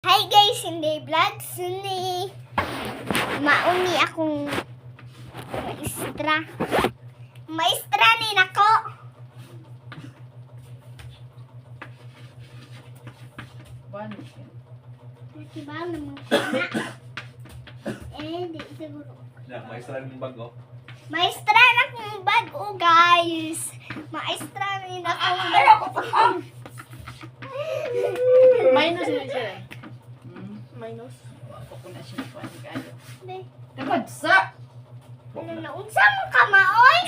Hi guys, hindi vlog suni. Mauni akong maestra. Maestra ni nako. Buwan. Nakibaw naman ko na. Eh, di siguro. Na, maestra ng bago. Maestra na akong bago, guys. Maestra ni nako. Bago. Minus na siya eh. Minus. Wako ko na siya kuan kayo. Be, Tagod sa. ano na unsa mo ka maoy?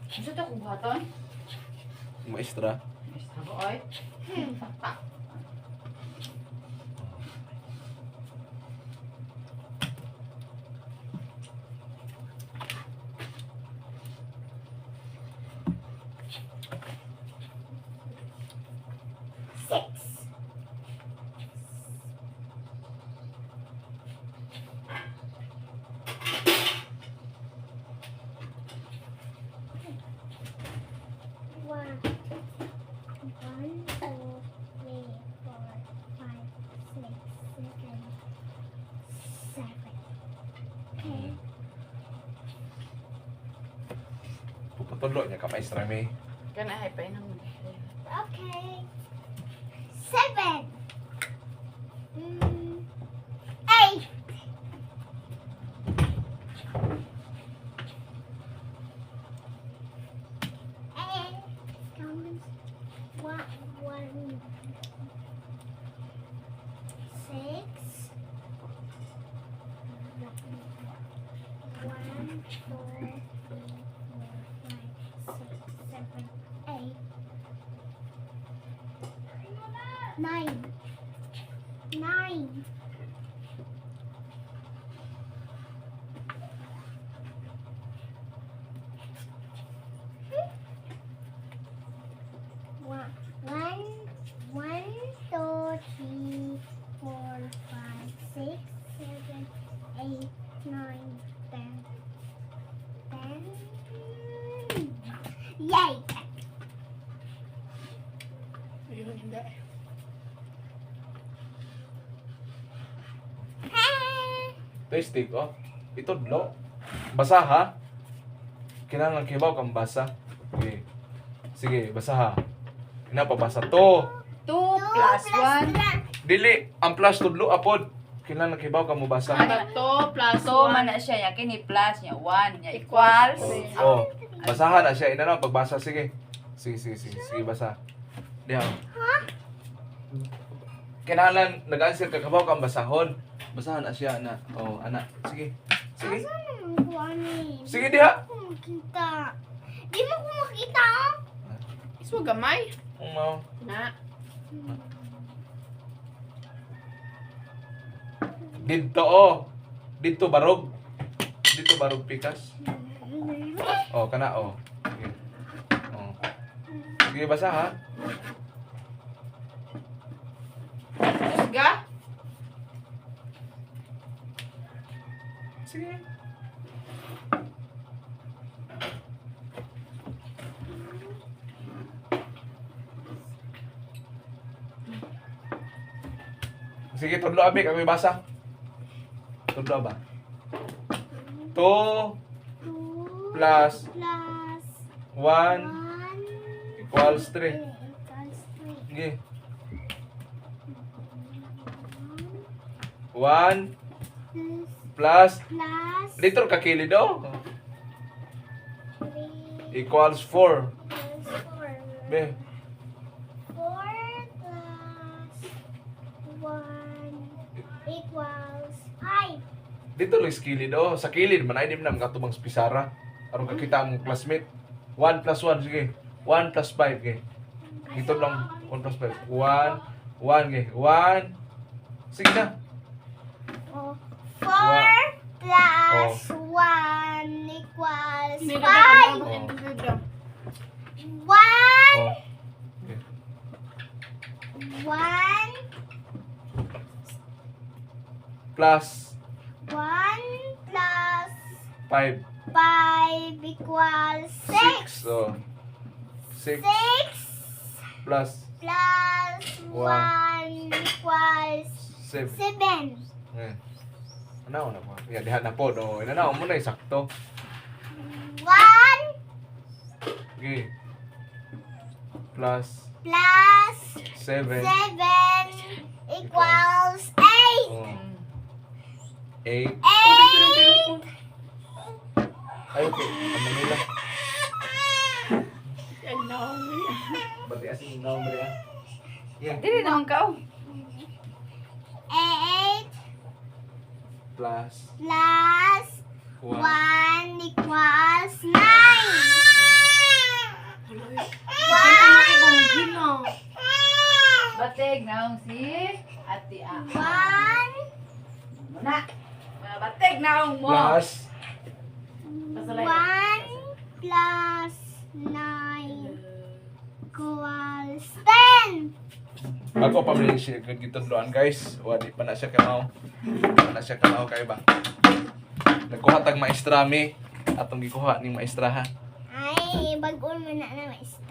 Unsa to kung buhaton? Maestra. Maestra ko oy. Six. One. One, two, three, four, five, six, seven, seven. Okay. Pupatulo niya ka maestra mi. Kana hay pa inang. Okay. Seven. Eight. Eight. Counts. One, one. Six. One, two, three, four, five, six, seven, eight. Nine. Nine. One, one, one, two, three, four, five, six, seven, eight, nine, 10. 10. Yay! Ayun, hindi. Tasty oh. Itudlo. Basa ha. Kinahanglan kibaw kang basa. Okay. Sige, basa ha. Pinapabasa to. 2 plus 1. Dili, ang plus tudlo apod. Kinahanglan kibaw ka mo basa. Ano? 2 plus So 1. man na siya ya kini plus nya 1 nya equals. Oh, oh. Basahan na siya. Ina na pagbasa sige. Sige, sige, sige, sige basa. Diha. Kinahanglan nag-answer ka kabaw kang basahon. Basahan na siya na. Oh, ana. Sige. Sige. Asa naman ko ani? Sige diha. Di mo ko makita. Di mo ko makita, oh. Iswa gamay. Ang mao. Na. Didto oh. Didto barog. Didto barog pikas. Oh, kana oh. Sige. Oh. Sige basa ha. Tusga. Sige. Sige, tudlo abi kami basa. Tudlo ba? 2 Two plus plus 1 one equals 3. equals three. Sige. 1 Plus plus plus dito ka kilid oh. three Equals 4. plus four. Be. Four plus one equals five. Dito lang sa kilid oh. Sa kilid man ay di man katubang sa pisara. Aron kakita ang classmate. 1 plus 1 sige. 1 plus 5 sige. Dito lang 1 plus 5. 1 1 sige. 1. Sige na. Oh, four plus one equals Hindi na five. ba? One, Oh. Okay. one Plus 1 plus 5. 5 equals 6. 6. So, 6 6 plus plus 1. 1 equals 7. 7. Eh. Ano na po? Ya, diha na po. No, inanaw mo na, sakto. 1 Okay. Plus plus 7. 7 equals 8. Oh. 8. 8. Ay, okay. Ang Manila. Ay, naong. Bati asin yung naong ah. Yeah. Dili naman ka oh. 8 Plus plus 1. 1 equals 9. Gina. Batig naong si Ate A. 1 Muna. Mga batig naong mo. Plus Pasalay. 1 plus 9 equals 10. Bago pa man siya gitudloan, guys. Wa di pa na siya kamao. Pa na siya kamao kay ba. Nagkuha tag maestra mi atong gikuha ning maestra ha. Ay, bago mo na na maestra.